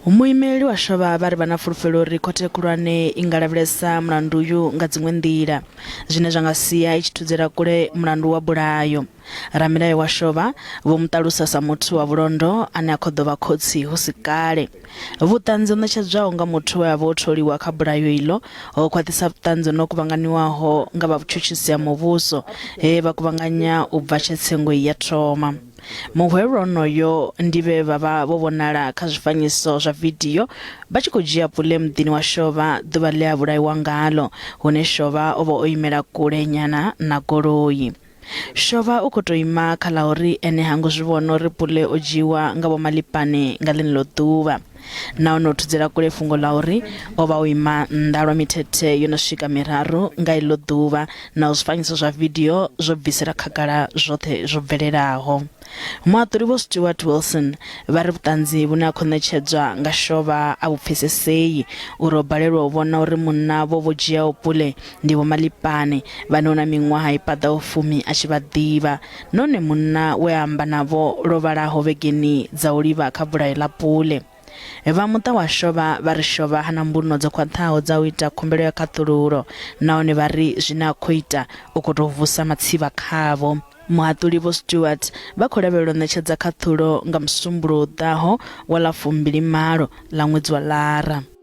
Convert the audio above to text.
Muimeleli wa Shovha vha ri vha na fulufhelo uri khothe khulwane i nga lavhelesa mulandu uyu nga dziṅwe nḓila, zwine zwa nga sia i tshi thudzela kule mulandu wa bulayo. Ramilayo wa Shovha vho mu ṱalusa sa muthu wa vhulondo ane a khou ḓo vha khotsi hu si kale. Vhuṱanzi ho ṋetshedzwaho nga muthu we a vha o tholiwa kha bulayo iḽo ho khwaṱhisa vhuṱanzi ho no kuvhanganiwaho nga vha vhutshutshisi ha muvhuso he vha kuvhanganya u bva tshe tsengo iyi ya thoma. Muhwelwa onoyo ndi vhe vha vha vho vhonala kha zwifanyiso zwa vidio vha tshi khou dzhia Pule muḓini wa Shovha ḓuvha ḽe a vhulaiwa ngaḽo, hune Shovha o vha o imela kule nyana na goloi. Shovha u khou tou ima kha ḽa uri ene ha ngo zwi vhona uri Pule o dzhiiwa nga Vho Malipane nga ḽeneḽo ḓuvha. Nahone u thudzela kule fhungo ḽa uri o vha o ima nnḓa lwa mithethe yo no swika miraru nga iḽo ḓuvha naho zwifanyiso zwa vidio zwo bvisela khagala zwoṱhe zwo bvelelaho. Muhaṱuli Vho Stuart Wilson vha ri vhuṱanzi vhune ha khou ṋetshedzwa nga Shovha a vhu pfesesei uri o balelwa u vhona uri munna vho vho dzhiaho Pule ndi Vho Malipane vhane hu na miṅwaha i paḓaho fumi a tshi vha ḓivha nahone munna we a amba navho lwo vhalaho vhegeni dza u livha kha bulayo ḽa Pule. Vha muṱa wa Shovha vha ri Shovha ha na mbuno dzo khwaṱhaho dza u ita khumbelo ya khaṱhululo nahone vha ri zwine a khou ita u khou tou vusa matsivha khavho. Muhaṱuli Vho Stewart vha khou lavhelelwa u ṋetshedza khaṱhulo nga Musumbuluwo u ḓaho wa ḽa 20 ḽa ṅwedzi wa Lara.